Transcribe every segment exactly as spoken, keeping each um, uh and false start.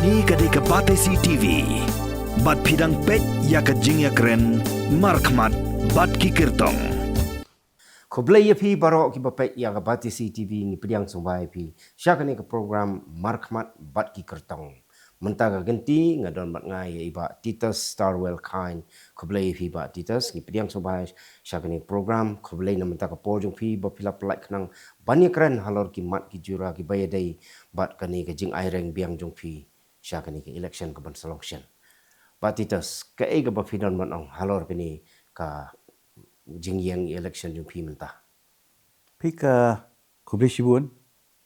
Hi ka dei ka Batesi T V. Bad phi dang peit ïa ka jingïakren markhmat bad ki kyrtong. Khublei ïa phi baroh kiba peit ïa ka Batesi T V, ngi pdiang sngewbha ïa phi sha kane ka program markhmat bad ki kyrtong. Mynta ka kynti nga don bad nga ïa i Bah Titus Starwell Chyne. Khublei ïa phi Bah Titus, ngi pdiang sngewbha sha kane ka program. Khublei na mynta ka por jong phi ba phi la pyllait khnang ban ïakren halor ki mat ki jura kiba ïadei bad kane ka jingai reng biang jong phi sha kane ka election kaban sa long shen. Bah Titus, kaei kaba phi don ban ong halor kane ka jingïeng election jong phi mynta? Phi ka khublei shibun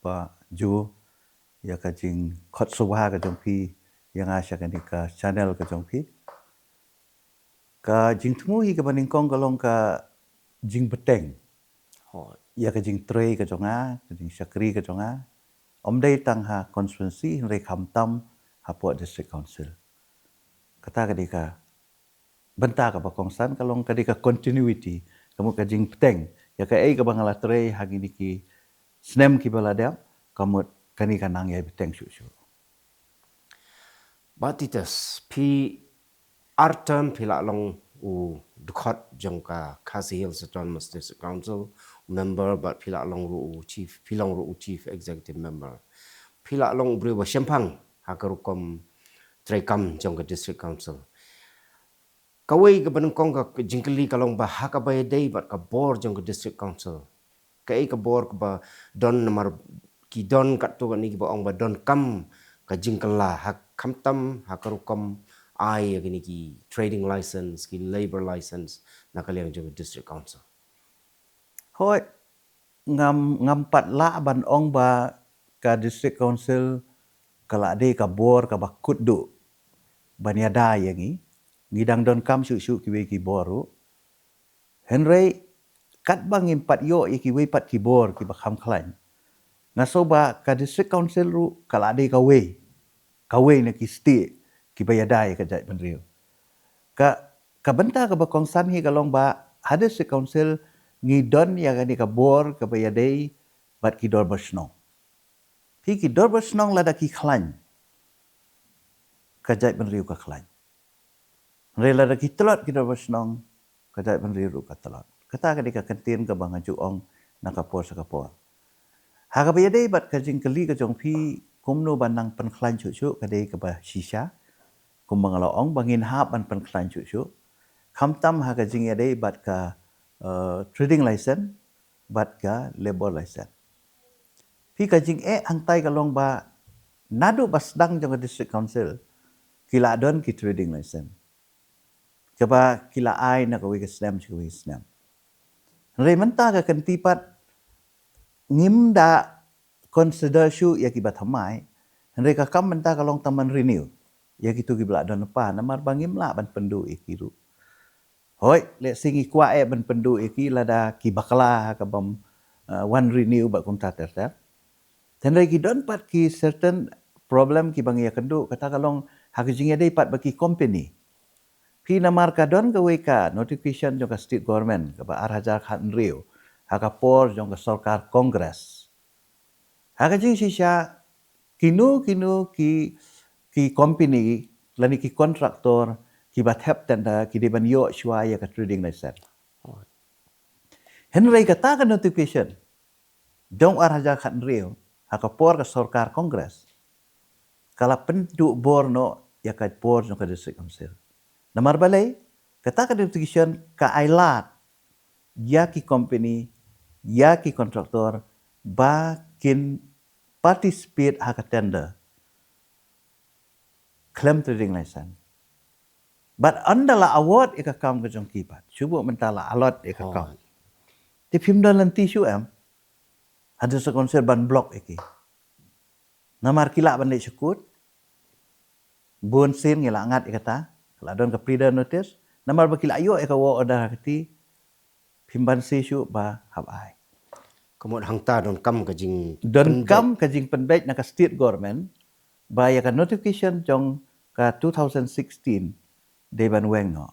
Bah Ju ïa ka jingkhot sngewbha ka jong phi ïa nga sha kane ka channel ka jong phi. Ka jingthmu hi kaba nyngkong ka long ka jingbteng. Hooid. Ïa ka jingtrei ka jong nga, ka jingshakri ka jong nga, ym dei tang ha constituency hynrei khamtam hapoh District Council. Kata ka dei ka bynta kaba kongsan, ka long ka dei ka continuity, ka mut ka jingbteng ïa kaei kaba nga la trei ha kine ki snem kiba la dep, ka mut kane ka nang ïai bteng shuh shuh. Bah Titus, phi ar term phi la long u dkhot jong ka Khasi Hills Autonomous District Council, member, bad phi la long ruh u chief, phi long ruh u chief executive member. Phi la long u briew ba shemphang ha ka rukom treikam jong ka District Council. Kawei kaba nyngkong ka jingkylli ka long ba ha kaba ïadei bad ka bor jong ka District Council, kaei ka bor kaba don, namar ki don katto katne kiba ong ba donkam ka jingkylla ha, khamtam ha ka rukom ai ïa kine ki trading license, ki labour license na ka liang jong ka District Council. Hooid, ngam, ngam pat lah ban ong ba ka District Council ka la dei ka bor kaba kut duh ban ïada ïa ngi. Ngi dang donkam shuh shuh kiwei ki bor ruh. Hynrei katba ngim pat ïoh ïa kiwei pat ki bor kiba kham khlaiñ, nga sngew ba ka District Council ruh ka la dei kawei, kawei na ki stieh kiba ïada ïa ka jaitbynriew. Ka, ka bynta kaba kongsan hi ka long ba ha District Council ngi don ïa kane ka bor kaba ïadei bad ki dorbar shnong. Phi, ki dorbar shnong lada ki khlaiñ, ka jaitbynriew ka khlaiñ. Hynrei lada ki tlot ki dorbar shnong, ka jaitbynriew ruh ka tlot. Kata ka dei ka kyntien kaba nga ju ong na ka por sha ka por. Ha kaba ïadei bad ka jingkylli ka jong phi kumno ban nang pynkhlaiñ shuh shuh, ka dei kaba shisha, kumba nga la ong ba ngin hap ban pynkhlaiñ shuh shuh, khamtam ha ka jingïadei bad ka, eh, trading license bad ka labour license. Phi, ka jingeh hangtai ka long ba naduh ba sdang jong ka District Council ki la don ki trading license kaba ki la ai na kawei ka snem sha kawei ka snem. Hynrei mynta ka kynti pat ngim da consider shuh ïa kiba thymmai, hynrei ka kam mynta ka long tang ban renew ïa kito kiba la don lypa, namar ba ngim lah ban pynduh ïa ki ruh. Hooid, lehse ngi kwah eh ban pynduh ïa ki lada ki bakla ha ka bym, uh, wan renew bad kumta ter ter. Hynrei ki don pat ki certain problem kiba ngi ïakynduh, kata ka long ha ka jingïadei pat bad ki company. Phi, namar ka don kawei ka notification jong ka state government kaba ar hajar khathynriew ha ka por jong ka sorkar Congress. Ha ka jingshisha, kino kino ki, ki company lane ki contractor kiba thep tender ki dei ban ïoh shuwa ïa ka trading license. Hynrei kata ka notification jong ar hajar khathynriew ha ka por ka sorkar Congress ka la pynduh bor noh ïa ka bor jong ka District Council. Namar balei? Kata ka notification ka ai lad ïa ki company, ïa ki contractor ba kin participate ha ka tender khlem trading license. Bad ynda la award ïa ka kam ka jong ki pat, shu buh mynta la allot ïa ka kam, te phim don lynti shuh em ha District Council ban block ïa ki? Namar ki lah ban leit sha kut. Bun sien ngi la ngat ïa kata, ka la don ka pleader notice. Namar ba ki la ïoh ïa ka work order ha kti, phim banse shuh ba hap ai. Ka mut hangta donkam ka jing, donkam ka jingpynbeit na ka state government ba ïa ka notification jong ka two thousand sixteen dei ban weng noh.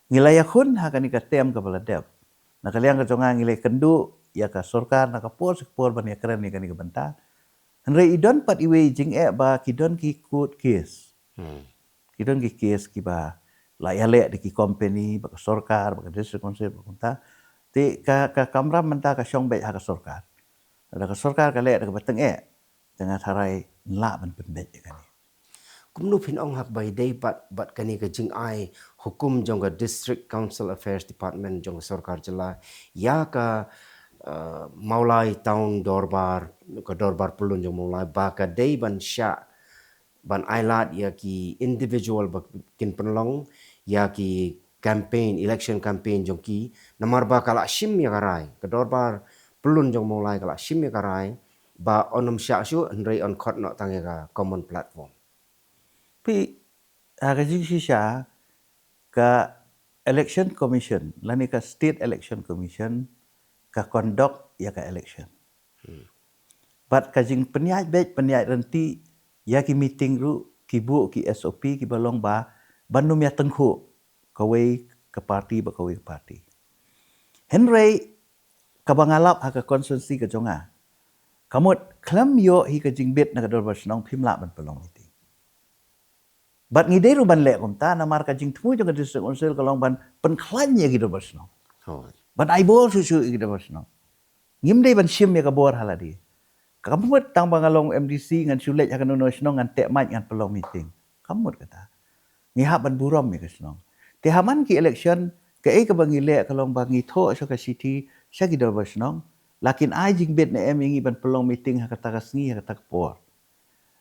Ngi la ïakhun ha kane ka term kaba la dep. Na ka liang ka jong nga ngi la ïakynduh ïa ka sorkar na ka por sha ka por ban ïakren ïa kane ka bynta. Hynrei i don pat iwei i jingeh ba ki don ki court case. Hmm. Ki don ki case kiba la ïaleh da ki company, bad ka sorkar, bad ka district council, bad kumta. Te ka, ka kamram mynta ka shong beit ha ka sorkar. Lada ka sorkar ka leh da kaba tyngeh, te nga tharai yn lah ban pynbeit ïa kane. Kumno phin ong haba ïadei bad, bad kane ka jingai hukum jong ka District Council Affairs Department jong ka sorkar jylla ïa ka, uh, Mawlai Town Dorbar, ka dorbar pyllun jong Mawlai, ba ka dei ban shah, ban ailad ïa ki individual ba kin pynlong ïa ki campaign, election campaign jong ki, namar ba ka la shim ïa ka rai, ka dorbar pyllun jong Mawlai ka la shim ïa ka rai ba yn ym shah shuh, hynrei yn khot noh tang ïa ka common platform. Phi, ha ka jingshisha, ka Election Commission, lane ka State Election Commission, ka conduct ïa ka election. Hmm. Bad ka jingpynïaid beit, pynïaid ryntih ïa ki meeting ruh, ki buh ki S O P kiba long ba ban ym ïatyngkhuh kawei ka party bad kawei ka party. Hynrei kaba nga lap ha ka constituency ka jong nga, ka mut khlem ïoh hi ka jingbit na ka dorbar shnong phim lah ban pynlong meeting. Bad ngi dei ruh ban leh kumta, namar ka jingthmu jong ka District Council ka long ban pynkhlaiñ ïa ki dorbar shnong. Hooid. Ban ai bor shuh shuh ïa ki dorbar shnong. Ngim dei ban shim ïa ka bor ha lade. Kam mut tang ba nga long M D C ngan shu leit ha kano kano shnong ngan teh mic ngan pynlong meeting. Kam mut kata. Ngi hap ban burom ïa ka shnong. Te ha man ki election, kaei kaba ngi leh ka long ba ngi thoh sha ka shithi sha ki dorbar shnong, la kin ai jingbit ne em ïa ngi ban pynlong meeting ha kata ka sngi, ha kata ka por.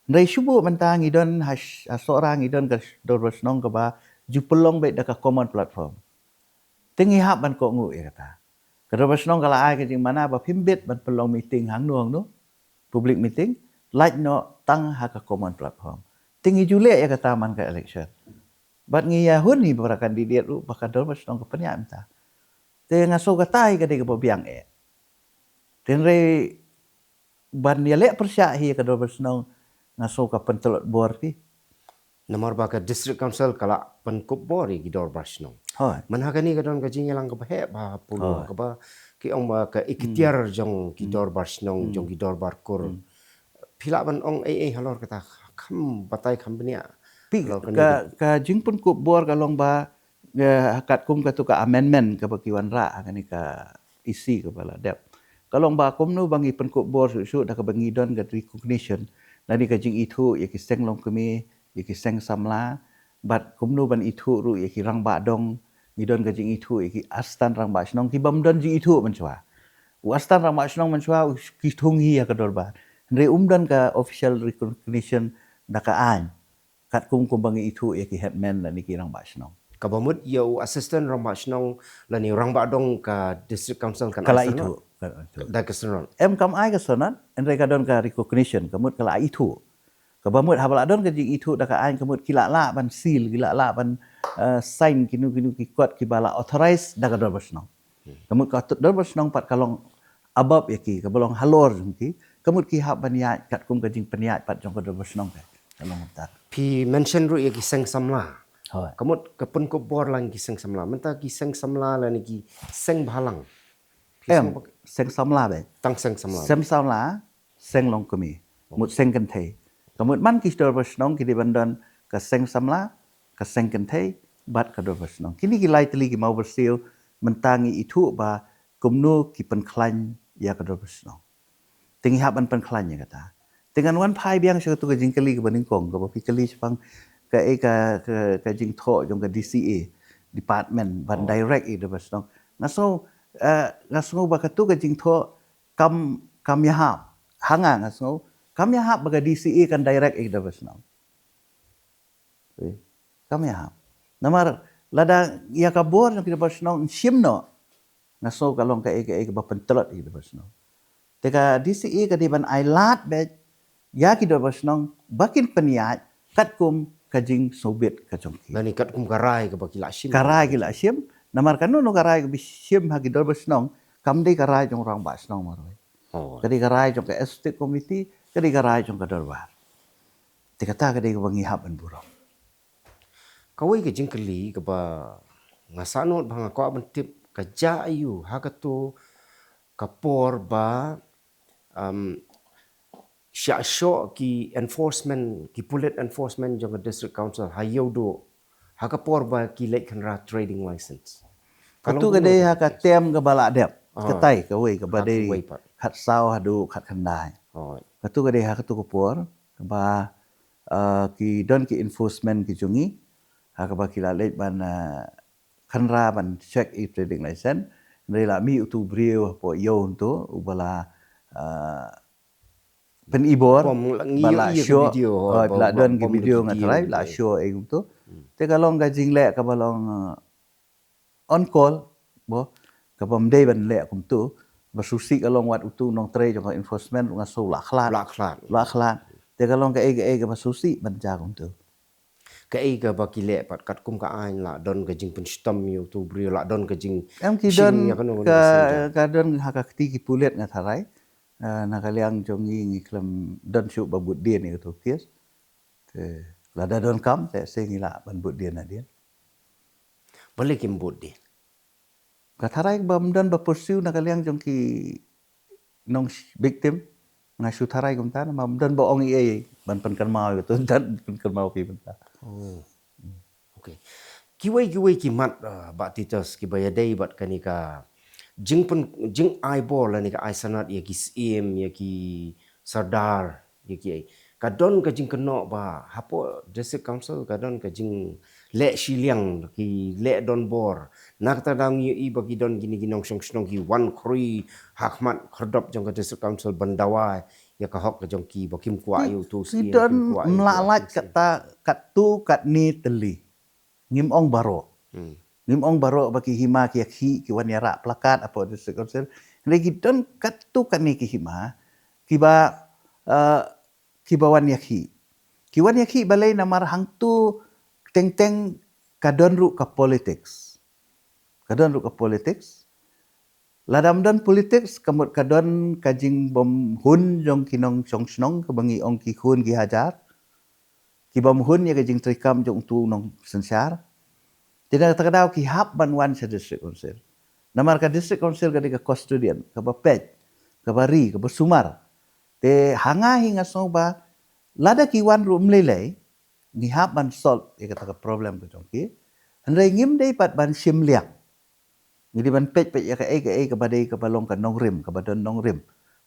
Hynrei shu buh mynta ngi don ha sh-, ha Sohra ngi don ka sh-, dorbar shnong kaba ju pynlong beit da ka common platform. Te ngi hap ban kohnguh ïa kata. Ka dorbar shnong ka la ai ka jingmana ba phim bit ban pynlong meeting hangno hangno, public meeting, lait noh tang ha ka common platform. Te ngi ju leh ïa kata man ka election. Bad ngi ïahun hi para candidate ruh ba ka dorbar shnong ka pynïaid mynta. Te nga sngew kata hi ka dei kaba biang eh. Te hynrei ban ïaleh pyrshah hi ïa ka dorbar shnong, nga sngew ka pyntlot bor phi. Namar ba ka District Council ka la pynkup bor ïa ki dorbar shnong. Hooid. Mynta ha kane ka don ka jingïalang kaba heh bha ha Polo, Hooid. Kaba ki ong ba ka iktiar jong ki dorbar shnong, jong ki dorbar kur. Phi lah ban ong ei ei halor kata, kham batai kham bniah. Phi, Halor kane ka, ka jingpynkup bor ka long ba, eh, katkum katu ka amendment kaba ki wanrah ha kane ka E C kaba la dep. Ka long ba kumno ba ngi pynkup bor shuh shuh da kaba ngi don ka recognition, lane ka jingithuh ïa ki seng longkmie, ïa ki seng samla, bad kumno ban ithuh ruh ïa ki rangbah dong, ngi don ka jingithuh ïa ki assistant rangbah shnong kibym don jingithuh mynshuwa. U assistant rangbah shnong mynshuwa u ki thung hi ha ka dorbar. Hynrei um don ka official recognition da ka aiñ. Katkum kumba ngi ithuh ïa ki headman lane ki rangbah shnong. Kaba mut ïa u assistant rangbah shnong lane rangbah dong ka District Council kan Ka la ai sanad. Ithuh, ka la ithuh. Da ka sanad. Em, kam ai ka sanad, hynrei ka don ka recognition, ka mut ka la ithuh. Kaba mut haba la don ka jingithuh da ka aiñ, ka mut ki la lah ban seal, ki la lah ban, eh, sign kino kino ki kot kiba la authorize da ka dorbar shnong. Ka mut ka dorbar shnong pat ka long above ïa ki, kaba long halor jong ki, ka mut ki hap ban ïaid katkum ka jingpynïaid pat jong ka dorbar shnong ka. Ka long kumta. Phi mention ruh ïa ki seng samla. Hooid. Ka mut ka pynkup bor lang ki seng samla. Mynta ki seng samla lane ki seng bhalang. Phi Em, seng bak- seng samla beit. Tang seng samla. Seng samla, seng longkmie. Mut seng kynthei. Ka mut man ki dorbar shnong ki dei ban don ka seng samla, ka seng kynthei, bad ka dorbar shnong. Kine ki lai tylli ki mawbyrsiew mynta ngi ithuh ba kumno ki pynkhlaiñ ïa ka dorbar shnong. Te ngi hap ban pynkhlaiñ ïa kata. Te ngan wan phai biang sha katu ka jingkylli kaba nyngkong kaba phi kylli shaphang kaei ka, ka, ka jingthoh jong ka D C A department ban direct ïa ki dorbar shnong. Nga sngew, eh, nga sngew ba katu ka jingthoh kam, kam ïahap. Ha nga nga sngew kam ïahap ba ka D C A kan direct ïa ki dorbar shnong. Eh, kam ïahap. Namar lada ïa ka bor jong ki dorbar shnong shim noh, nga sngew ka long kaei kaei kaba pyntlot ïa ki dorbar shnong. Te ka D C A ka dei ban ailad beit ïa ki dorbar shnong ba kin pynïaid katkum ka jingsngewbit ka jong ki. Lane katkum ka rai kaba ki la shim. Ka rai ki la shim, namar kano kano ka rai kaba shim ha ki dorbar shnong kam dei ka rai jong rangbah shnong marwei. Oh. Ka dei ka rai jong ka executive committee, ka dei ka rai jong ka dorbar. Te kata ka dei kaba ngi hap ban burom. Kawei ka jingkylli kaba nga sahnud ba nga kwah ban tip, ka jia aiu ha katu ka por ba, um, Shah shoh ki enforcement, ki pulit enforcement jong ka District Council ha Ïewduh ha ka por ba ki leit khynra trading license. Katu ka dei ha ka term kaba la dep. Katai kawei kaba dei khatsaw haduh khatkhyndai. Katu ka dei ha katu ka por kaba ki don ki enforcement ki jong ngi ha kaba ki la leit ban khynra ban check i trading license. Hynrei la mih utu briew hapoh Ïew hangtu uba la pynibor ba la shoh, la don ki video nga tharai la shoh ei kumtu. Te ka long ka jingleh kaba long on call, bo kaba ym dei ban leh kumtu. Ba sngewsih ka long wat utu nongtrei jong ka enforcement nga sngew la khlad. La khlad. Te ka long kaei kaei kaba sngewsih ban jia kumtu. Kaei kaba ki leh pat katkum ka aiñ, la don ka jingpynshitom ïa utu briew, la don ka jing... Em, ki don ka, ka don ha ka kti ki pulit nga tharai. Na ka liang jong ngi ngi khlem don shuh ba bud dien ïa utu case. Te lada donkam te se ngi lah ban bud dien hadien. Balei kim bud dien? Ka tharai ba ym don ba pursue na ka liang jong ki nong victim. Nga shu tharai kumta namar ym don ba ong ei ei ban pynkynmaw ïa utu, ban pynkynmaw phi mynta. Okay. Kiwei kiwei ki mat, Bah Titus, kiba ïadei bad kane ka jingpyn, jingai bor lane ka ai sanad ïa ki syiem, ïa ki sordar, ïa ki ei. Ka don ka jingkynnoh ba hapoh District Council ka don ka jingleh shiliang, ki leh donbor. Na kata ka daw ngi ïohi ba ki don kine ki nongshong shnong ki wan khri ha khmat khyrdop jong ka District Council ban dawa ïa ka hok ka jong ki ba kim kwah ïa utu syiem, kim kwah ïa utu syiem. Ki don mlak lait kata katto katne tylli. Ngim ong baroh. Ngim ong baroh ba ki hima ki ïakhih ki wan ïarah placard hapoh District Council. Hynrei ki don katto katne ki hima kiba kiba wan ïakhih. Ki wan ïakhih balei namar hangtu teng teng ka don ruh ka politics. Ka don ruh ka politics. Lada ym don politics ka mut ka don ka jingbymhun jong ki nongshong shnong kaba ngi ong ki khun ki hajar. Ki bymhun ïa ka jingtreikam jong utu u nongsynshar. Te na kata ka daw ki hap ban wan sha District Council. Namar ka District Council ka dei ka custodian, kaba peit, kaba ri, kaba sumar. Te ha nga hi nga sngew ba lada ki wan ruh ym lei lei, ngi hap ban solve ïa kata ka problem ka jong ki. Hynrei ngim dei pat ban shim liang. Ngi dei ban peit peit ïa kaei kaei kaba dei kaba long ka nongrim, kaba don nongrim.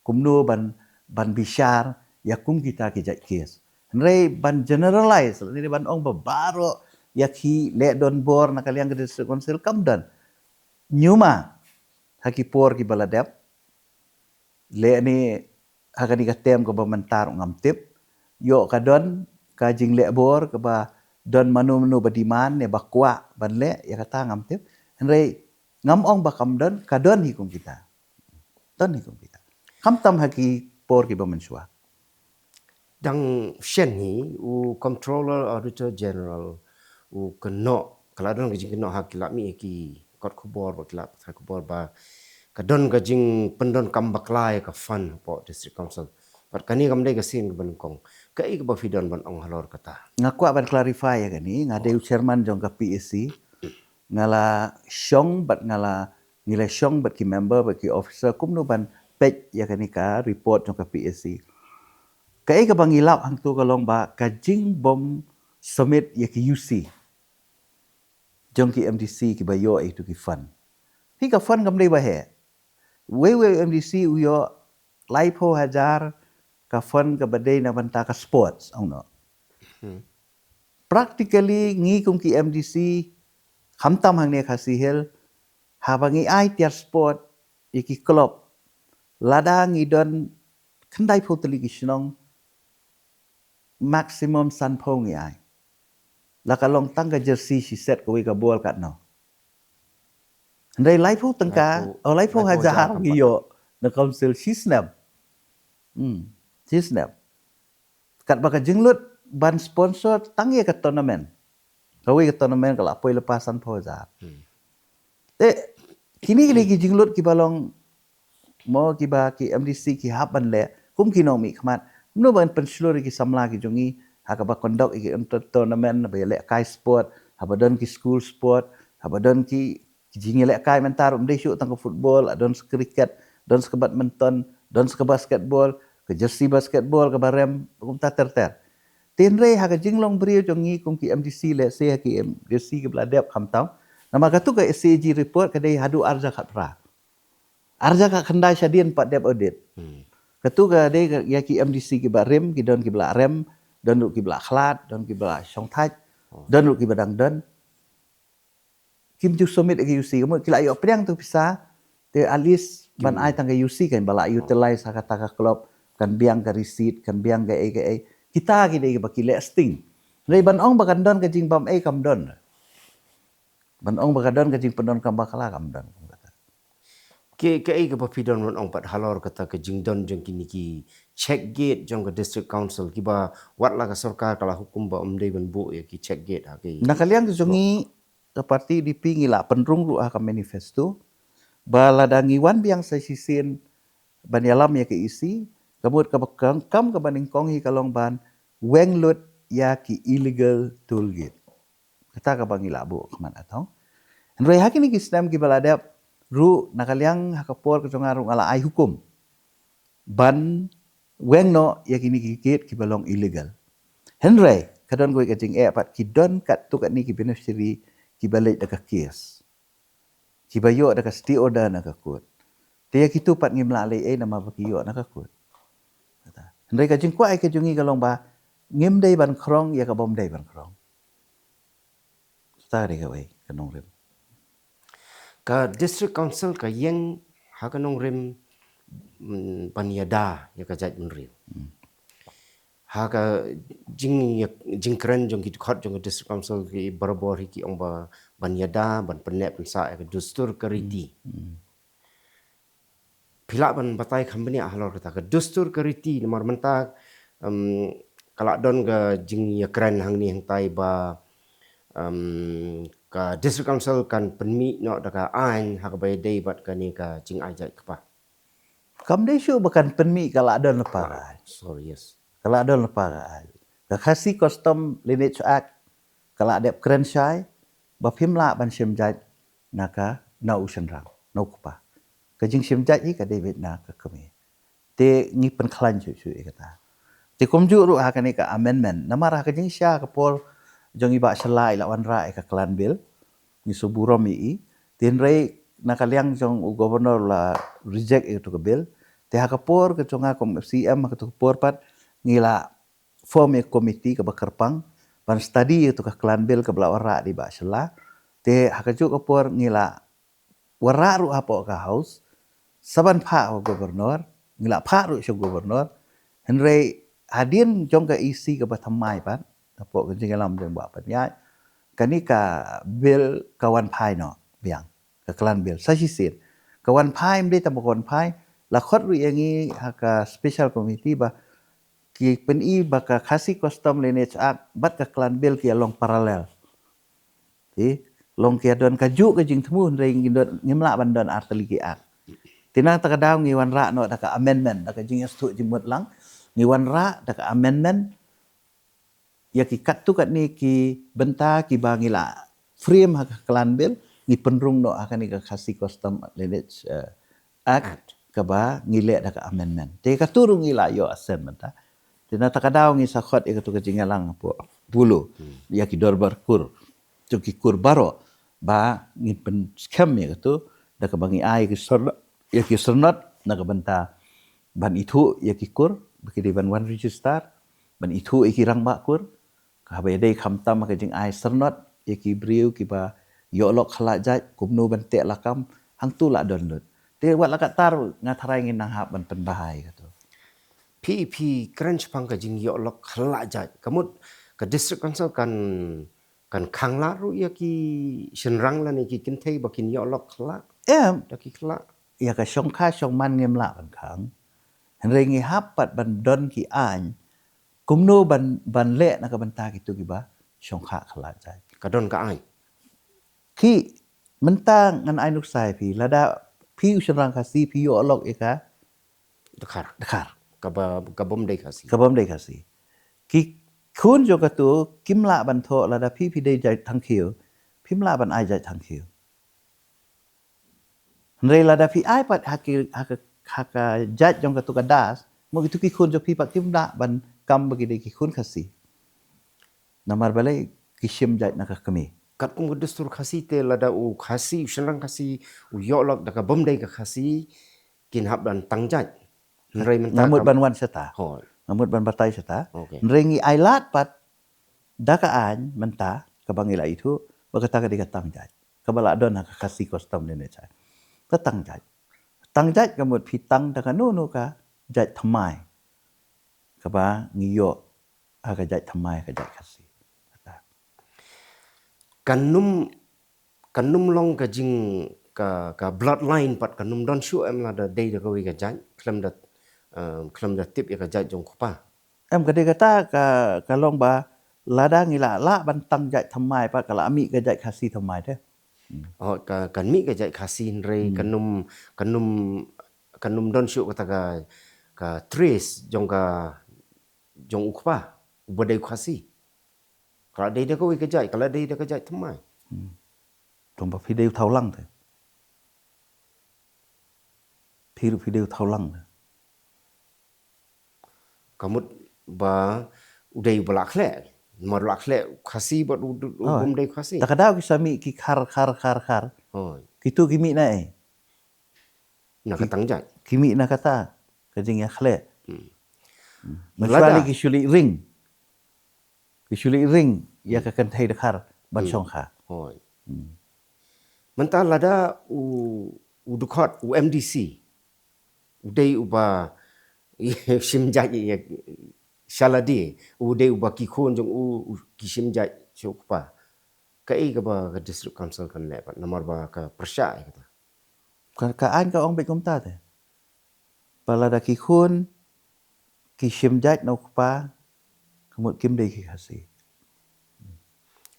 Kumno ban, ban bishar ïa kum kita ki jait case. Hynrei ban generalize, ngi dei ban ong ba baroh ïakhih leh donbor na ka liang ka District Council, kam don. Ñiuma ha ki por kiba la dep, leh ne ha kane ka term kaba mynta ruh ngam tip. Ïoh ka don ka jingleh bor kaba don mano mano ba demand ne ba kwah ban leh ïa kata ngam tip. Hynrei ngam ong ba kam don, ka don hi kum kita. Don hi kum kita. Khamtam ha ki por kiba mynshuwa. Dang shen hi u Controller Auditor General u kynnoh, ka la don ka jingkynnoh ha ki lad mih ki kot khubor, ba ki lad pathai khubor ba ka don ka jingpyndonkam bakla ïa ka fund hapoh District Council. Bad kane kam dei ka sien kaba nyngkong. Kaei kaba phi don ban ong halor kata? Nga kwah ban clarify ïa kane, nga dei u chairman jong ka P A C. Nga la shong bad nga la, ngi la shong bad ki member bad ki officer kumno ban peit ïa kane ka report jong ka P A C. Kaei kaba ngi lap hangto ka long ba ka jingbym submit ïa ki U C jong ki M D C kiba ïoh ïa kito ki fund. Hi ka fund kam dei ba heh. Wei wei M D C u ïoh laiphew hajar ka fund kaba dei na bynta ka sports, ong noh. Practically ngi kum ki M D C khamtam hangne Khasi Hills, haba ngi ai tiar sport ïa ki club, lada ngi don khyndaiphew tylli ki shnong, maximum sanphew ngi ai. La ka long tang ka jersey shi set, kawei ka bol katno. Hynrei laiphew tyngka, laiphew, oh, laiphew hajar ngi ïoh na council shi snem. Hmm, shi snem. Katba ka jinglut ban sponsor tang ïa ka tournament. Kawei ka tournament ka la poi lypa sanphew hajar. Hmm. Te kine kine ki jinglut kiba long mo kiba ki M D C ki hap ban leh kum ki nongmihkhmat. Kumno ban pynshlur ïa ki samla ki jong ngi ha kaba conduct ïa ki inter-, tournament, haba ïalehkai sport, haba don ki school sport, haba don ki, ki jingïalehkai mynta ruh ym dei shuh tang ka football, don sa cricket, don sa ka badminton, don sa ka basketball, Ka jersey basketball kaba rem, kumta ter ter. Te hynrei ha ka jinglong briew jong ngi kum ki M D C, lehse ha ki M D C kiba la dep khamtam. Namar katu ka S C A G report ka dei haduh arhajar khatphra. Arhajar khatkhyndai shadien pat dep audit. Katu ka dei ka, ïa ki M D C kiba rim, ki don kiba la rem, don ruh kiba la khlad, don kiba la shongthait, don ruh kiba dang don. Kim ju submit ïa ka U C, ka mut ki la ïoh pdiang tu pisa, te at least ban ai tang ka U C kan, ba la utilize ha kata ka club, kan biang ka receipt, kan biang kaei kaei. Kita ki dei ba ki leh sting. Hynrei ban ong ba kan don ka jingbam ei, kam don. Ban ong ba ka don ka jingpyndonkam bakla, kam don. Ki, kaei kaba phi don ban ong pat halor kata ka jingdon jong kine ki check gate jong ka District Council, kiba wat la ka sorkar ka la hukum ba ym dei ban buh ïa ki check gate ha ki. Na ka liang jong ngi, ka party D P ngi la pynrung ruh ha ka manifesto ba lada ngi wan biang sa shisien ban ïalam ïa ka E C, ka mut kaba kang, kam kaba nyngkong hi ka long ban weng lut ïa ki illegal toll gate. Kata kaba ngi la buh khmat, atong. Hynrei ha kine ki snem kiba la dep ruh, na ka liang ha ka por ka jong nga ruh nga la ai hukum ban weng noh ïa kine ki gate kiba long illegal. Hynrei ka don kawei ka jingeh pat, ki don katto katne ki beneficiary kiba leit da ka case, kiba ïoh da ka stay order na ka court. Te ïa kitu pat ngim lah leh ei namar ba ki ïoh na ka court. Kata. Hynrei ka jingkwah ïa ka jong ngi ka long ba ngim dei ban khrong ïa kaba ym dei ban khrong. Kata ka dei kawei ka nongrim. Ka District Council ka ïeng ha ka nongrim, mm, ban ïada ïa ka jaitbynriew. Ha ka jing, jingkren jong ki dkhot jong ka District Council, ki barabor hi ki ong ba ban ïada, ban pynneh pynsah ïa ka dustur ka riti. Phi lah ban batai kham bniah halor kata ka dustur ka riti, namar mynta, em, ka la don ka jingïakren hangne hangtai ba, em, ka District Council kan pynmih noh da ka aiñ ha kaba ïadei bad kane ka jingai jait kpa. Kam dei shuh ba kan pynmih, ka la don lypa ka aiñ. Sorry, yes. Ka la don lypa ka aiñ. Ka Khasi Custom Lineage Act ka la dep kren shai ba phim lah ban shim jait na ka, na u shynrang, na u kpa. Ka jingshim jait hi ka dei beit na ka kmie. Te ngi pynkhlaiñ shuh shuh ïa kata. Te kumjuh ruh ha kane ka amendment, namar ha ka jingshisha ka por jong i Bah Shylla i la wanrah ïa ka clan bill, ngi sngewburom ïa i. Te hynrei na ka liang jong u governor la reject ïa katu ka bill. Te ha ka por ka jong nga kum C M, ha katu ka por pat ngi la form ïa ka committee kaba kyrpang ban study ïa katu ka clan bill kaba la wanrah da i Bah Shylla. Te ha kajuh ka por ngi la wanrah ruh hapoh ka House, sa ban phah ha u governor, ngi la phah ruh sha u governor. Hynrei hadien jong ka E C kaba thymmai pat, hapoh ka jingïalam jong Bah Pynïaid, kane ka bill ka wan phai noh biang, ka clan bill sa shisien. Ka wan phai, ym dei tang ba ka wan phai, la khot ruh ïa ngi ha ka special committee ba ki pyni ba ka Khasi Custom Lineage Act bad ka clan bill ki ïa long parallel. Te long ki ïa don kajuh ka jingthmu, hynrei ngim don, ngim lah ban don artylli ki act. Te na kata ka daw ngi wanrah noh da ka amendment, da ka jingïasnoh jingmut lang, ngi wanrah da ka amendment ïa ki katto katne ki bynta kiba ngi la frame ha ka clan bill, ngi pynrung noh ha kane ka Khasi Custom Lineage, eh, Act, kaba ngi leh da ka amendment. Te katu ruh ngi la ïoh assent mynta. Te na kata ka daw ngi sa khot ïa katu ka jingïalang hapoh Bulo, ïa ki dorbar kur, jong ki kur baroh, ba ngin pynskhem ïa katu da kaba ngi ai ki sor-, ïa ki syrnod na ka bynta ban ithuh ïa ki kur ba ki dei ban wan register, ban ithuh ïa ki rangbah kur, kaba ïadei khamtam ka jingai syrnod ïa ki briew kiba ïoh lok khyllah jait, kumno ban teh lakam, hangtu la don lut. Te wat la katta ruh nga tharai ngin nang hap ban pynbha ïa katu. Phi, phi kren shaphang ka jingïoh lok khyllah jait, ka mut ka District Council kan, kan khang lad ruh ïa ki shynrang lane ki kynthei ba kin ïoh lok khyllah? Em. Da ki khyllah. Ïa ka shongkha shongman ngim lah ban khang. Hynrei ngi hap pat ban don ki aiñ kumno ban, ban leh na ka bynta kitu kiba shongkha khyllah jait. Ka don ka aiñ. Ki, mynta ngan ai nuksa ïa phi, lada phi u shynrang Khasi phi ïoh lok ïa ka dkhar. Dkhar. Kaba, kaba ym dei Khasi. Kaba ym dei Khasi. Ki khun jong katu kim lah ban thoh lada phi, phi dei jait Thangkhiew, phim lah ban ai jait Thangkhiew. Hynrei lada phi ai pat ha ki, ha ka, ha ka jait jong katu ka Das, Mo kitu ki khun jong phi pat kim lah ban kam ba ki dei ki khun Khasi. Namar balei ki shim jait na ka kmie. Katkum ka dustur Khasi te lada u Khasi, u shynrang Khasi, u ïoh lok da ka bym dei ka Khasi, kin hap ban tang jait. Hynrei mynta nga mut ban wan shata. Hoi. Nga mut ban batai shata. Okay. Hynrei ngi ai lad pat da ka aiñ mynta kaba ngi la ithuh ba kata ka dei ka tang jait. Kaba la don ha ka Khasi custom lineage. Ka tang jait. Tang jait ka mut phi tang da kano kano ka jait thymmai. Kaba ngi ïoh ha ka jait thymmai, ka jait Khasi. Kata. Kan ym, kan ym long ka jing, ka, ka bloodline pat kan ym don shuh em lada dei da kawei ka jait, khlem da, eh, khlem da tip ïa ka jait jong u kpa. Em, ka dei kata ka, ka long ba lada ngi la lah ban tang jait thymmai pat ka la mih ka jait Khasi thymmai te. Oh, ka, kan mih ka jait Khasi hynrei kan ym, kan ym, kan ym don shuh kata ka, ka trace jong ka, jong u kpa uba dei u Khasi. Ka la dei da kawei ka jait, ka la dei da ka jait thymmai. Tang ba phi dei u Thawlang te. Phi ruh phi dei u Thawlang te. Ka mut ba u dei uba la khleh. Namar la khleh u Khasi bad u, u, u bym dei u Khasi. Ta ka daw ki sa mih ki khar, khar, khar, khar. Hoi. Kitu ki mih na ei. Na ka tang jait. Ki mih na kata ka jingïakhleh. Hmm. Lada ki shu leit ring. Ki shu leit ring ïa ka kynthei dkhar ban shong kha. Hoi. Mynta lada u, u dkhot, u M D C, u dei uba shim jait ïa sha lade, u dei uba ki khun jong u, u ki shim jait sha u kpa. Kaei kaba ka District Council kan leh pat namar ba ka pyrshah ïa kata. Ka, ka aiñ ka ong beit kumta te. Ba lada ki khun ki shim jait na u kpa, ka mut kim dei ki Khasi.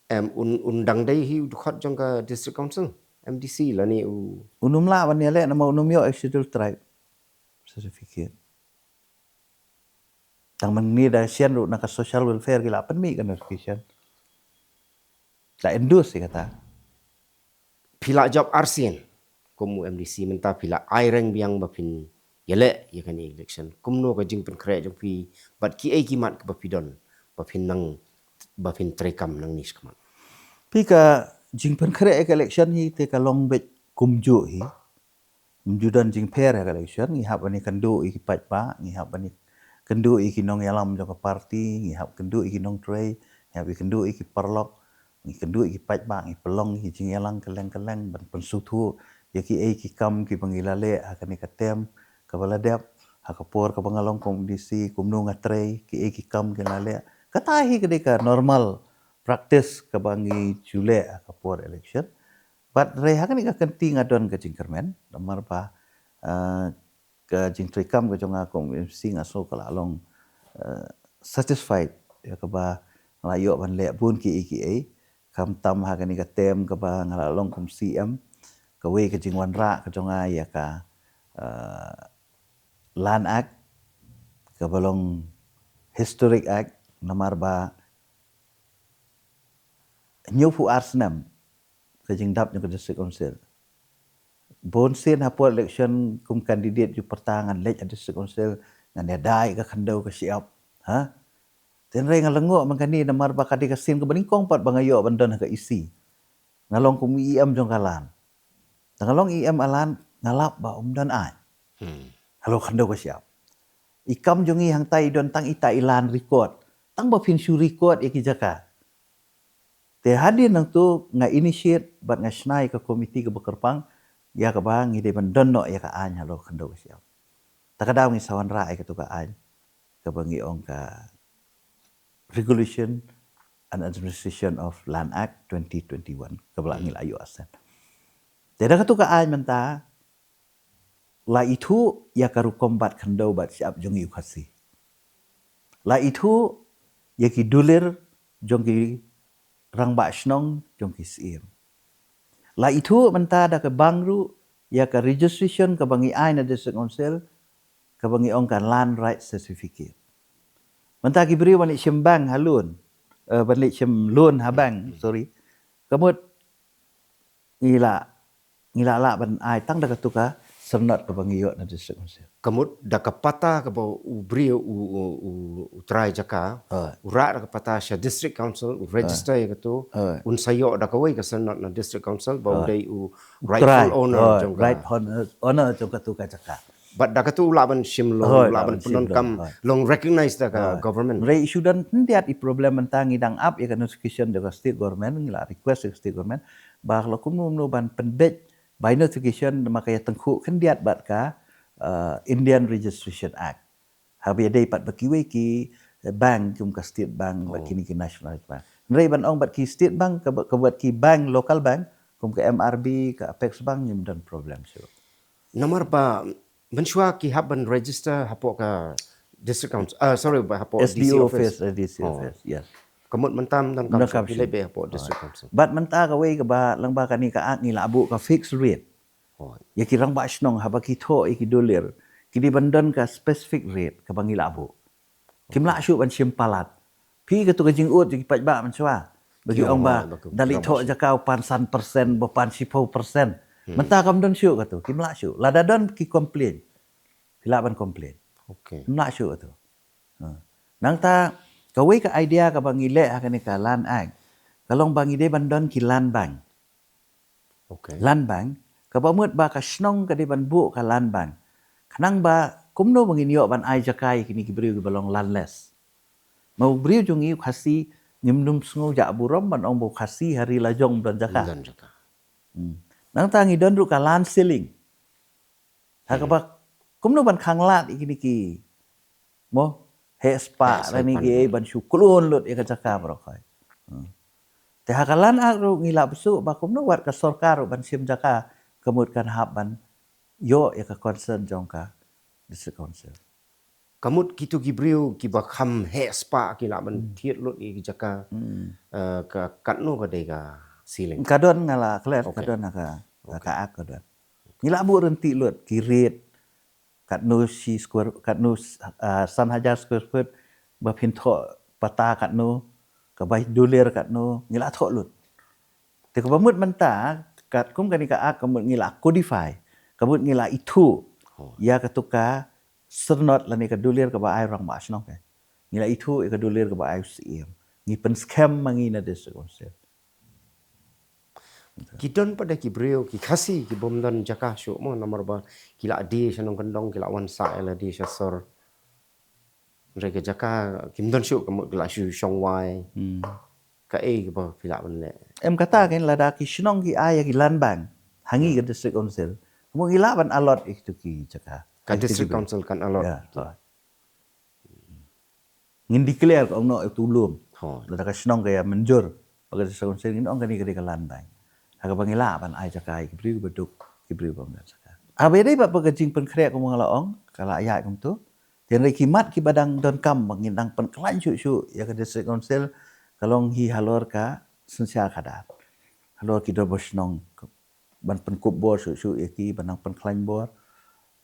Em, un, un dang dei hi u dkhot jong ka District Council, M D C lane u. Un ym lah ban ïaleh namar un ym ïoh Scheduled Tribe certificate. Tang mynne da shen ruh na ka Social Welfare ki la pynmih ka notification. La endorse ïa kata. Phi la jop arsien kum u M D C, mynta phi la ai reng biang ba phin ïaleh ïa kane election. Kumno ka jingpynkhreh jong phi bad kiei ki mat ba phi don ba phin nang, ba phin treikam nangne shakhmat? Phi, ka jingpynkhreh ïa ka election hi te ka long beit kumjuh hi. Ym ju don jingpher ha ka election, ngi hap ban ïakynduh ïa ki paidbah, ngi hap ban ïakynduh ïa ki nongïalam jong ka party, ngi hap kynduh ïa ki nongtrei, ngi hap ïakynduh ïa ki paralok, ngi kynduh ïa ki paidbah, ngi pynlong ïa ki jingïalang kylleng kylleng ban pynsngewthuh ïa kiei ki kam kiba ngi la leh ha kane ka term kaba la dep, ha ka por kaba nga long kum MDC, kumno nga trei, kiei ki kam ki la leh. Kata hi ka dei ka normal practice kaba ngi ju leh ha ka por election. Bad hynrei ha kane ka kynti nga don ka jingkyrmen, namar ba, eh, ka jingtreikam ka jong nga kum MDC nga sngew ka la long, eh, satisfied ïa kaba nga la ïoh ban leh bun kiei kiei, khamtam ha kane ka term kaba nga la long kum CM, kawei ka jingwanrah ka jong nga ïa ka, eh, Land Act, kaba long historic act, namar ba hynñiewphew ar snem ka jingdap jong ka District Council. Bun sien ha por election kum candidate ju pyrta ngan leit ha District Council, ngan ïada ïa ka khyndew ka shyiap. Ha? Hynrei nga lyngngoh man kane namar ba ka dei ka sien kaba nyngkong pat ba nga ïoh ban don ha ka EC. Nga long kum EM jong ka Land. Tang nga long EM ha Land, nga lap ba ym don aiñ. Hmm. Halor khyndew ka shyiap. I kam jong ngi hangtai i don tang ita i land record. Tang ba phin shu record ïa ki jaka. Te hadien nangtu nga initiate bad nga shna ïa ka komiti kaba kyrpang ïa kaba ngi dei ban don noh ïa ka aiñ halor khyndew ka shyiap. Ta ka daw ngi sa wanrah ïa katu ka aiñ kaba ngi ong ka Regulation and Administration of Land Act twenty twenty-one, kaba la ngi la ïoh assent. Te da katu ka aiñ mynta la ithuh ïa ka rukom bat khyndew bat shyiap jong ngi u Khasi. La ithuh ïa ki dulir jong ki rangbah shnong, jong ki syiem. La ithuh mynta da ka bank ruh ïa ka registration kaba ngi ai na District Council, kaba ngi ong ka Land Right Certificate. Mynta ki briew ban leit shim bank ha loan, eh, ban leit shim loan ha bank, sorry. Ka mut ngi la, ngi la lah ban ai tang da katu ka syrnod kaba ngi ïoh na District Council. Ka mut da ka pata kaba u briew u, u, u, u trai jaka, Hooid. U rah da ka pata sha District Council, u register ïa kato, Hooid. Un sa ïoh da kawei ka syrnod na District Council, ba u Hooid. dei u Trai, rightful owner, hooid, jong ka. Right owner, owner jong katu ka jaka. Bad da katu u lah ban shim long, Hooid, u lah lah ban ban shim pyndonkam long, hooid. Long recognize da ka Hooid. Government. Hynrei issue don khyndiat i problem mynta ngi dang ap ïa ka notification da ka State Government, ngi la request ïa ka State Government, ba la kumno kumno ban pynbeit by notification, namar ka ïa tyngkhuh khyndiat bad ka, uh, Indian Registration Act. Haba ïadei pat bad kiwei ki, eh, bank kum ka State Bank, bad Oh. Kine ki nationalized bank. Hynrei ban ong bad ki State Bank, ka, ka bad ki bank, local bank, kum ka M R B, ka Apex Bank, ngim don problem shuh. Namar ba mynshuwa ki hap ban register hapoh ka District Council. Ah, sorry, ba hapoh S D O D C office. Office, eh, D C Oh. Office, yes. Ka mut mynta ym donkam Donkam shuh, ki leh shuh. Beh hapoh District Council. Bad mynta kawei kaba lyngba kane ka Act ngi la buh ka fixed rate. Hooid. Ïa ki rangbah shnong haba ki thoh ïa ki dulir, ki dei ban don ka specific rate kaba ngi la buh. Kim lah shuh ban shim palat. Phi katu ka jingud jong ki paidbah mynshuwa. Ba ki ong ba, da leit thoh jaka u pan san percent, ba pan shiphew percent. Mynta kam don shuh katu, kim lah shuh. Lada don ki complain, phi lah ban complain. Okay. Kim lah shuh katu. Ha. Nangta kawei ka idea kaba ngi leh ha kane ka Land Act, ka long ba ngi dei ban don ki land bank. Okay. Land bank, kaba mut ba ka shnong ka dei ban buh ka land bank. Khnang ba kumno ba ngin ïoh ban ai jaka ïa kine ki briew kiba long landless. Ma u briew jong ngi u Khasi, ngim dum sngew jah burom ban ong ba u Khasi ha ri la jong ym don jaka. Ym don jaka. Hmm. Nangta ngi don ruh ka land ceiling. Ha kaba kumno ban khanglad ïa kine ki, mo, heh spah, Heh lane saipan. Ki ei ban shu klun lut ïa ka jaka baroh khoit. Hmm. Te ha ka Land Act ruh ngi lah bsut ba kumno wat ka sorkar ruh ban shim jaka, ka mut kan hap ban ïoh ïa ka consent jong ka District Council. Ka mut kitu ki briew kiba kham heh spah ki lah ban thied lut ïa ki jaka. Hmm. Eh, ka katno ka dei ka ceiling. Ka don, nga la klet, ka Okay. don ha ka, ha ka Act ka don. Ngi lah buh ryntih lut ki rate, katno shi square, katno, ah, san hajar square foot, ba phin thoh pata katno, ka bai dulir katno, ngi lah thoh lut. Te kaba mut mynta, katkum kane ka Act ka mut ngi lah codify, ka mut ngi lah ithuh, Oh. ïa katu ka syrnod lane ka dulir kaba ai rangbah shnong ka. Ngi lah ithuh ïa ka dulir kaba ai u C M. Ngi pynskhem ma ngi na District Council. Ki don pat de ki briew, ki Khasi, ki bym don jaka shuh mo, namar ba ki lah die sha nongkyndong, ki lah wan sah ïa lade sha sor. Hynrei ka jaka kim don shuh, ka mut ki lah shu shong wai. Hmm. Kaei kaba phi lah ban leh. Em, kata kan, lada ki shnong ki ai ïa ki land bank ha ngi ka District Council, ka mut ngi lah ban allot ïa kitu ki jaka. Ka District Council kan allot. Ya, ha. Ngin declare ka ong noh ïa utu u lum. Hooid. Lada ka shnong ka ïa mynjur ba ka District Council, ngin ong kane ka dei ka land bank. Ha kaba ngi lah ban ai jaka ïa ki briew ba duk, ki briew ba ym don jaka. Haba ïadei bad ka jingpynkhreh kumba nga la ong, ka la ïaid kumtu. Te hynrei ki mat kiba dang donkam ba ngin nang pynkhlaiñ shuh shuh ïa ka District Council, ka long hi halor ka synshar khadar. Halor ki dorbar shnong, ban pynkup bor shuh shuh ïa ki, ban nang pynkhlaiñ bor.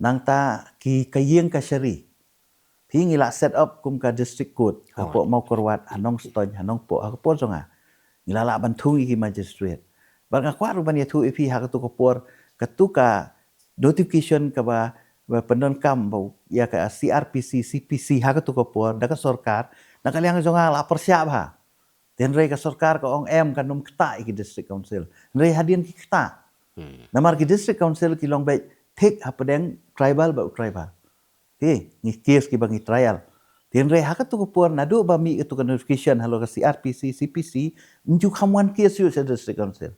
Nangta ki, ka ïing kashari, phi, ngi lah set up kum ka District Court, Oh. hapoh Mawkyrwat, ha Nongstoiñ, ha Nongpoh, ha ka por jong nga. Ngi lah lah ban thung ïa ki magistrate. Bad nga kwah ruh ban ïathuh ïa phi, ha katu ka por, katu ka notification kaba, ba pyndonkam ba ïa ka C R P C, C P C, ha katu ka por, da ka sorkar, na ka liang jong nga la pyrshah bha. Te hynrei ka sorkar ka ong em, kan ym ktah ïa ki District Council. Hynrei hadien ki ktah. Hmm. Namar ki District Council ki long beit thik hapdeng tribal bad u tribal. Te ngi case kiba ngi trial. Te hynrei ha katu ka por, naduh ba mih katu ka notification halor ka C R P C, C P C, ym ju kham wan case shuh sha District Council.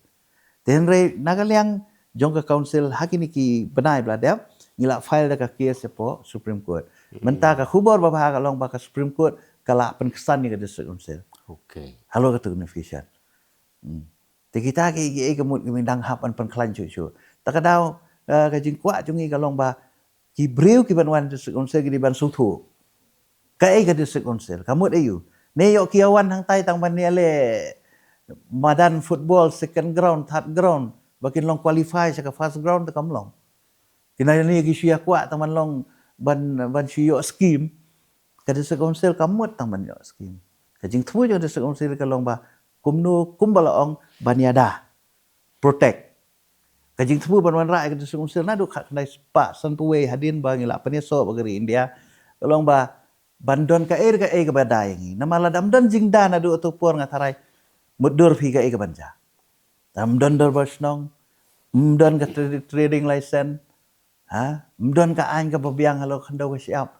Te hynrei na ka liang jong ka Council, ha kine ki bnai ba la dep, ngi lah file da ka case shapoh Supreme Court. Mynta ka khubor babha ka long ba ka Supreme Court ka lah pynksan ïa ka District Council. Okay. Halor katu ka notification. Hmm. Te kita ki, ki, ki mut ki dang hap ban pynkhlaiñ shuh shuh. Ta ka daw, eh, ka jingkwah jong ngi ka long ba ki briew kiban wan District Council ki dei ban sngewthuh. Kaei ka District Council, ka mut aïu. Ne ïoh ki ïa wan hangtai tang ban ïaleh madan football second ground, third ground, ba kin long qualify sha ka first ground, te kam long. Ki nang ïa ki shu ïa kwah tang ban long, ban, ban shu ïoh scheme. Ka District Council ka mut tang ban ïoh scheme. Ka jingthmu jong District Council ka long ba kumno, kumba la ong, ban ïada, protect. Ka jingthmu ban wanrah ïa ka District Council naduh khatkhyndai spah sanphew wei hadien ba ngi la pynïasoh bad ka ri India, ka long ba ban don kaei kaei kaba da ïa ngi. Namar lada ym don jingda naduh kato ka por nga tharai mutdur phi kaei kaban jia. Ym don dorbar shnong, ym don ka tra-, trading license, ha? Ym don ka aiñ kaba biang halor khyndew ka shyiap.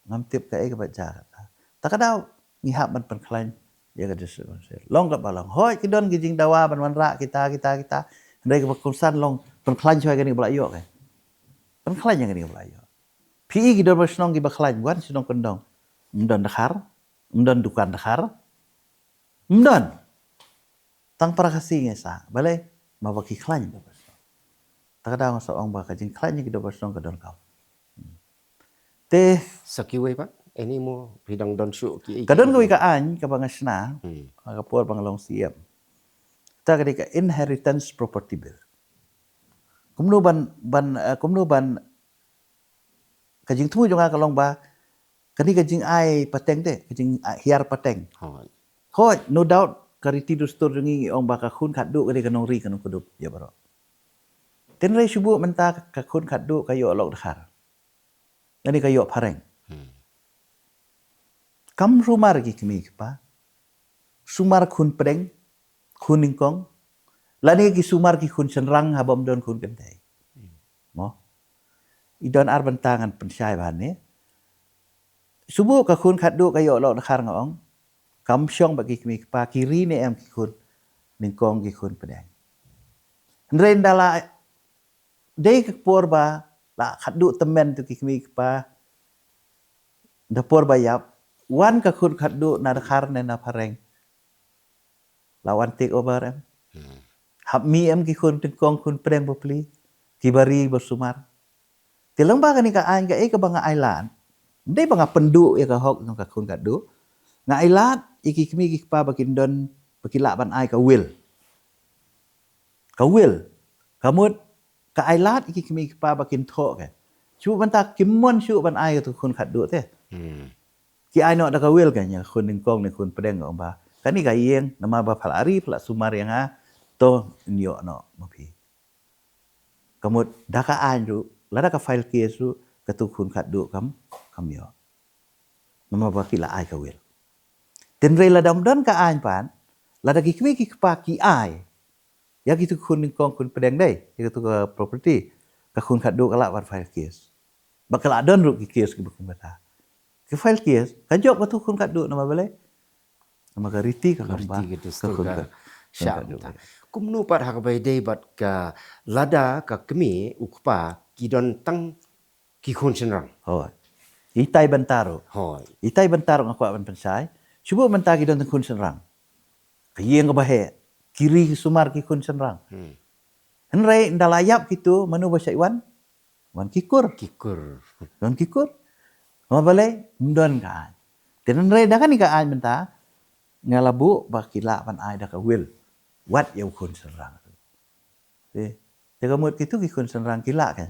Ngam tip kaei kaba jia kata. Ta ka daw ngi hap ban pynkhlaiñ ïa ka District Council. Long kaba long. Hooid ki don ki jingdawa ban wanrah kita, kita, kita. Hynrei kaba kongsan long pynkhlaiñ shuwa ïa kane kaba la ïoh, eh. Pynkhlaiñ ïa kane kaba la ïoh. Phi i ki dorbar shnong kiba khlaiñ, wan shnong kyndong. Ym don dkhar, ym don dukan dkhar. Ym don. Tang para Khasi ngi sah. Balei? Namar ba ki khlaiñ ki dorbar shnong. Ta ka daw nga sa ong ba ka jingkhlaiñ ïa ki dorbar shnong ka don kam. Te sa kiwei pat, any more, phi dang don shuh ki, ka don kawei ka aiñ kaba nga shna, hmm, ha ka por ba nga long C M. Ta ka dei ka Inheritance Property Bill. Kumno ban, ban, eh, kumno ban, ka jingthmu jong nga ka long ba kane ka jingai pateng te, ka jinghiar pateng. Hooid. Hooid, no doubt, ka riti dustur jong ngi ngi ong ba ka khun khatduh ka dei ka nongri ka nongkdup ïa baroh. Hynrei shu buh mynta ka khun khatduh ka ïoh lok dkhar. Lane ka ïoh phareng. Hmm. Kam sumar ki kmie ki kpa. Sumar khun pdeng, khun nyngkong. Lane ki sumar ki khun shynrang haba ym don khun kynthei. Hmm. Mo? I don ar bynta ngan pynshai bha ne. Shu buh ka khun khatduh ka ïoh lok dkhar nga ong. Kam shong bad ki kmie ki kpa, ki ri ne em ki khun nyngkong, ki khun pdeng. Hynrei ynda la dei ka por ba la khatduh tymmen tu ki kmie ki kpa, da por ba ïap, wan ka khun khatduh na dkhar ne na phareng. La wan take over em. Hmm. Hap mih em ki khun nyngkong, khun pdeng bapli, kiba ri ba sumar. Te lyngba kane ka aiñ kaei kaba nga ailad. Ym dei ba nga pynduh ïa ka hok jong ka khun khatduh. Nga ailad ïa ki kmie ki kpa ba kin don, ba ki lah ban ai ka will. Ka will. Ka mut ka ailad ïa ki kmie ki kpa ba kin thoh ka. Shu mynta kim mon shuh ban ai ka tu khun khatduh te. Hmm. Ki ai noh da ka will ka ïa khun nyngkong ne khun pdeng, ong ba kane ka ïing namar ba pha la ri, pha la sumar ïa nga, to ïoh noh ma phi. Ka mut da ka aiñ ruh, lada ka file case ruh, ka tu khun khatduh kam, kam ïoh. Namar ba ki la ai ka will. Hynrei lada ym don ka aiñ pat, lada ki kmie ki kpa ki ai ïa ki tu khun nyngkong, khun pdeng dei, ïa ki tu ka property, ka khun khatduh ka lah ban file case. Ba ka lah don ruh ki case kiba kumta. Ki file case, ka jop ka tu khun khatduh namar balei? Namar ka riti ka, ka long ba riti ka dustur ka khun ka, ka shah khun khatduh. Kumno pat ha kaba ïadei bad ka lada ka kmie u kpa ki don tang ki khun shynrang. Hooid. Itai bynta ruh. Hooid. Itai bynta ruh nga kwah ban pynshai. Shu buh mynta ki don tang khun shynrang. Ka ïing kaba heh. Ki ri ki sumar ki khun shynrang. Hmm. Hynrei ynda la ïap kitu, mano ba shah wan? Wan ki kur. Ki kur. Wan ki kur. Namar balei? Ym don ka aiñ. Te hynrei da kane ka aiñ mynta, nga la buh ba ki lah ban ai da ka will. Wat ïa u khun shynrang. Te, te ka mut kitu ki khun shynrang ki lah ka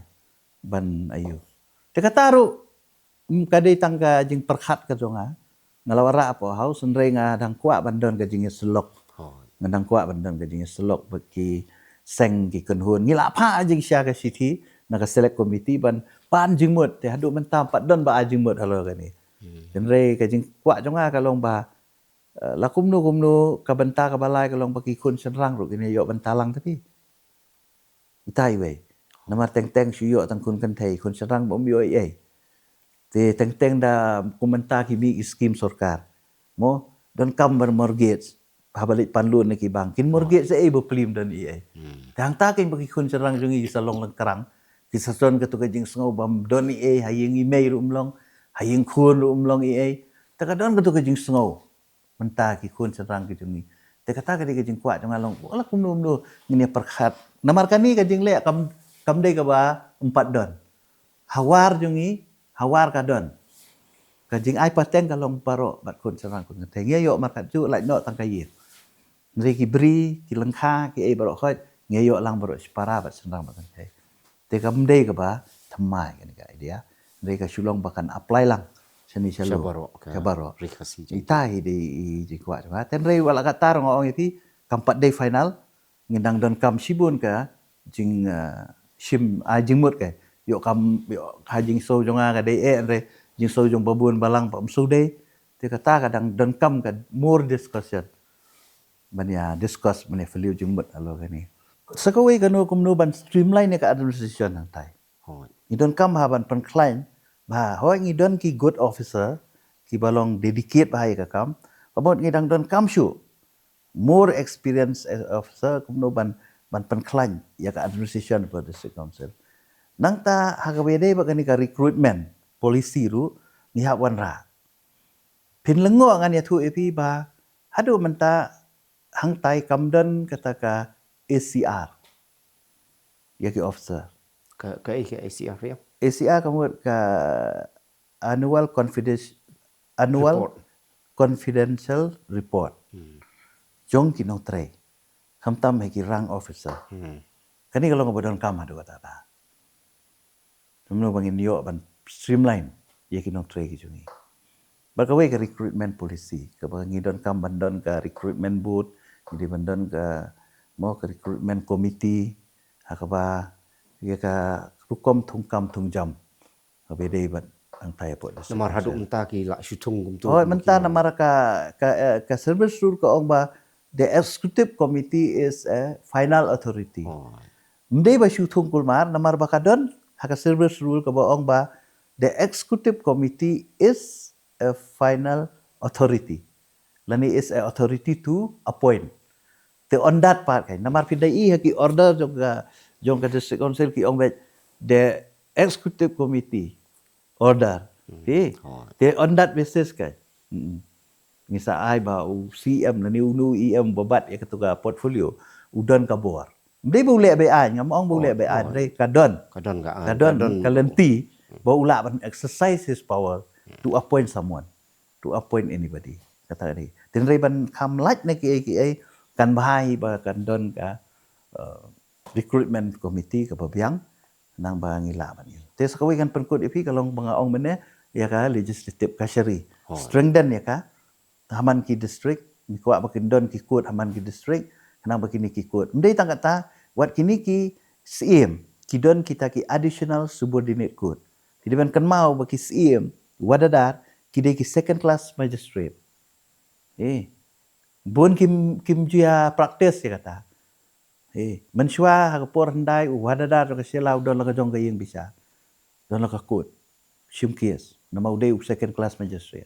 ban aiu. Te kata ruh, mm, ka dei tang ka jingpyrkhat ka jong nga. Nga la wanrah hapoh House, hynrei nga dang kwah ban don ka jingïasyllok. Hooid. Nga dang kwah ban don ka jingïasyllok bad ki seng ki kynhun. Ngi la phah jingshisha ka shithi na ka Select Committee ban pan jingmut, te haduh mynta ym pat don ba ai jingmut halor kane. Hmm. Hynrei ka jingkwah jong nga ka long ba, eh, la kumno kumno ka bynta kaba lai ka long ba ki khun shynrang ruh kin ïoh bynta lang, tapi itai wei. Namar teng teng shu ïoh tang khun kynthei, khun shynrang bym ïoh ei ei. Te teng teng da kum mynta ki mih ki skim sorkar. Mo, donkam ban mortgage. Haba leit pan loan na ki bank. Kin mortgage sa ei ba plim don ei ei. Hmm. Te hangta kin ba ki khun shynrang jong ngi ki sa long lyngkrang. Ki sa don katu ka jingsngew bym don ei ei, ha ïing i mei ruh ym long, ha ïing khun ruh ym long ei ei. Te ka don katu ka jingsngew. Mynta ki khun shynrang ki jong ngi. Te kata ka dei ka jingkwah jong nga long, wala kumno kumno ngin ïa pyrkhat. Namar kane ka jingleh kam, kam dei kaba ym pat don. Ha war jong ngi, ha war ka don. Ka jingai pateng ka long baroh bad khun shynrang khun kynthei. Ngi ïoh markatjuh lait noh tang ka ïing. Hynrei ki bri, ki lyngkha, ki ei baroh khoit, ngi ïoh lang baroh shipara bad shynrang bad kynthei. Te kam dei kaba thymmai kane ka idea. Hynrei ka shu long ba kan apply lang shane sha, sha baroh ka, sha baroh ri Khasi jong ngi. Ita hi dei i jingkwah jong nga. Te hynrei wat la katta ruh nga ong ïa phi, kam pat dei final, ngin dang donkam shibun ka jing, ah, shim, ah, jingmut ka. Ïoh kam, ïoh ka jingsngew jong nga ka dei eh, re, jingsngew jong babun balang pa ym sngewdei. Te kata ka dang donkam ka more discussion. Ban ïa discuss, ban ïa phylliew jingmut halor kane. Sa kawei kano kumno ban streamline ïa ka administration hangtai. Hooid. Ngi donkam ha ban pynkhlaiñ, ba hooid ngi don ki good officer, kiba long dedicate bha ïa ka kam. Ka mut ngi dang donkam shuh more experienced officer kumno ban, ban pynkhlaiñ ïa ka administration of district council. Nangta ha kaba ïadei bad kane ka recruitment policy ruh ngi hap wanrah. Phin lyngngoh ngan ïathuh ïa phi ba haduh mynta hangtai kam don kata ka A C R ïa ki officer. Ka, ka, ka A C R ïa? A C R ka mut ka annual confidential, annual Report. Confidential report. Hmm. Jong ki nongtrei. Khamtam ha ki rank officer. Hmm. Kane ka long kaba donkam haduh katta. Kumno ba ngin ïoh ban streamline ïa ki nongtrei ki jong ngi. Bad kawei ka recruitment policy, kaba ngi donkam ban don ka recruitment board, ngi dei ban don ka, mo, ka recruitment committee, ha kaba ïa ka rukom thungkam thungjam. Kaba dei ban ang tai po. Namar haduh mynta ki la shu thung kumtu. Oh, mynta namar ka, ka, eh, ka service rule ka ong ba the executive committee is a final authority. Oh. Ym dei ba shu thung kulmar, namar ba ka don ha ka service rule kaba ong ba the executive committee is a final authority. Lane is a authority to appoint. Te on that part kai. Namar phi da ïohi ha ki order jong ka, jong ka district council ki ong ba the executive committee order. Hmm. Te, oh, te on that basis kai. Hmm. Ngi sa ai ba u C M lane uno u E M ba bat ïa katu ka portfolio. U don ka bor. Ym dei ba u leh beaiñ, ngam ong ba u leh beaiñ, oh, hynrei ka don. Ka don ka, ka don ka lynti ba u lah ban exercise his power to appoint someone, to appoint anybody. Kata ka dei. Hynrei ban kham lait na kiei kiei kan bha hi ba kan don ka, uh, recruitment committee kaba biang, nang ba ngi lah ban ïoh. Te sa kawei ngan pynkut ïa phi ka long ba nga ong mynne ïa ka legislative kashari. Oh. Strengthen ïa ka ha man ki district, ngi kwah ba kin don ki court ha man ki district, khnang ba kine ki court. Ym dei tang kata, wat kine ki syiem ki don kita ki additional subordinate court. Ki dei ban kynmaw ba ki syiem Wahidadar ki dei ki second class magistrate. Eh, bun kim, kim ju ïa practice ïa kata. Eh, mynshuwa ha ka por hyndai u Wahidadar jong ka Shella u don la ka jong ka ïing bishar. Don la ka court. Shim case. Namar u dei u second class magistrate.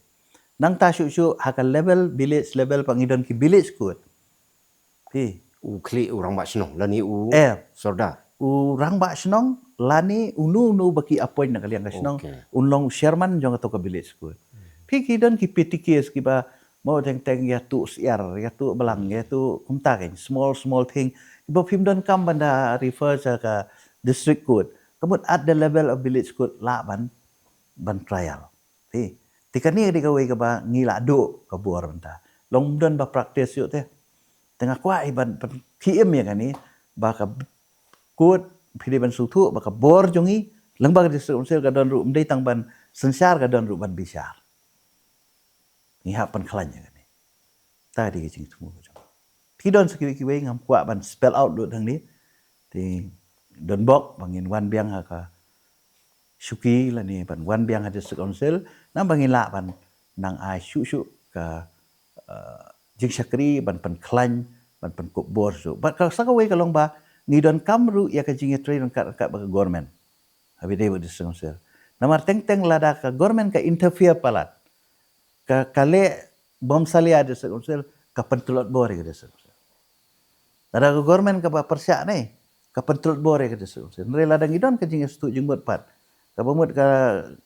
Nangta shuh shuh ha ka level, village level pat ngi don ki village court. Eh. U khlieh u rangbah shnong lane u, eh, sordar. U rangbah shnong lane uno uno ba ki appoint na ka liang ka shnong. Okay. Un long u chairman jong kato ka village court. Hmm. Phi ki don ki petty case kiba mo teng teng ïathuh syiar, ïathuh balang, ïathuh kumta kein, small, small thing. Ba phim donkam ban da refer sha ka district court. Ka mut at the level of village court lah ban, ban trial. Te, te kane ka dei kawei kaba ngi la duh ka bor mynta. Long don ba practice ïoh te. Te nga kwah hi ban, ban pyni ïa kane ba ka court phi dei ban sngewthuh ba ka bor jong ngi lyngba ka district council ka don ruh, ym dei tang ban synshar, ka don ruh ban bishar. Ngi hap pynkhlaiñ ïa kane. Ta dei ka jingthmu ka jong. Te don sa kiwei kiwei ngam kwah ban spell out lut hangne. Te don bok ba ngin wan biang ha ka shuki lane ban wan biang ha district council, nang ba ngin lah ban nang ai shuh shuh ka, eh, jingshakri ban pynkhlaiñ, ban pynkup bor shuh. Bad ka sa kawei ka long ba ngi donkam ruh ïa ka jingïatrei ryngkat ryngkat bad ka government. Haba ïadei bad district council. Namar teng teng lada ka government ka interfere palat, ka, ka leh bym salia district council, ka pyntlot bor ïa ka district council. Lada ka government kaba pyrshah ne, ka pyntlot bor ïa ka district council. Hynrei lada ngi don ka jingïasngewthuh jingmut pat, kaba mut ka,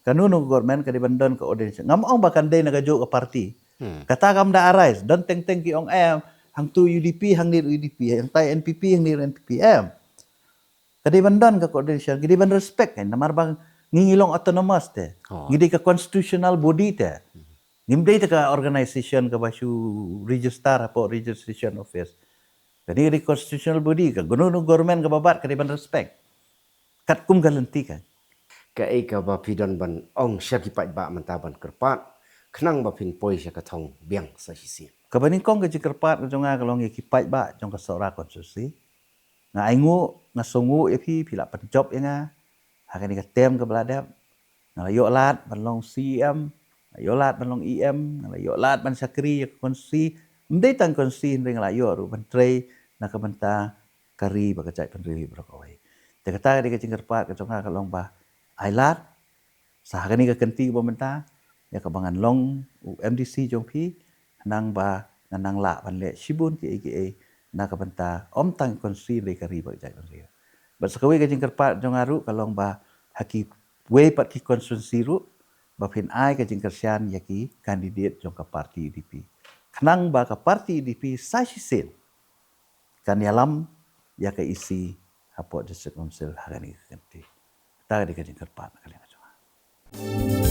kano kano ka government ka dei ban don ka ordination. Ngam ong ba kan dei na kajuh ka party. Hmm. Kata kam da arise, don teng teng ki ong em, hangtu U D P, hangne U D P, hangtai N P P, hangne N P P em. Ka dei ban don ka coordination, ka dei ban respect kan, namar ba ngi, ngi long autonomous te. Oh. Ngi dei ka constitutional body te. Hmm. Ngim dei te ka organization kaba shu register hapoh registration office. Kane ka dei constitutional body, ka kano kano government kaba bat ka dei ban respect. Katkum ka lynti kan. Kaei kaba phi don ban ong sha ki paidbah mynta ban kyrpad, khnang ba phin poi sha ka thong biang sa shisien? Kaba nyngkong ka jingkyrpad ka jong nga ka long ïa ki paidbah jong ka Sohra constituency. Nga ainguh, nga sngewnguh ïa phi, phi la pynjop ïa nga ha kane ka term kaba la dep. Nga la ïoh lad ban long C E M, nga la ïoh lad ban long E M, nga la ïoh lad ban shakri ïa ka constituency. Ym dei tang constituency hynrei nga la ïoh ruh ban trei na ka bynta ka ri bad ka jaitbynriew baroh kawei. Te kata ka dei ka jingkyrpad ka jong nga ka long ba ai lad sa ha kane ka kynti ba mynta ïa kaba ngan long u M D C jong phi, khnang ba ngan nang lah ban leh shibun kiei kiei na ka bynta ym tang constituency hynrei ka ri bad ka jaitbynriew. Bad sa kawei ka jingkyrpad jong nga ruh ka long ba ha kiwei pat ki constituency ruh ba phin ai ka jingkyrshan ïa ki candidate jong ka party U D P, khnang ba ka party U D P sa shisien kan ïalam ïa ka E C hapoh District Council ha kane ka kynti. Kata ka dei ka jingkyrpad na ka liang ka jong nga.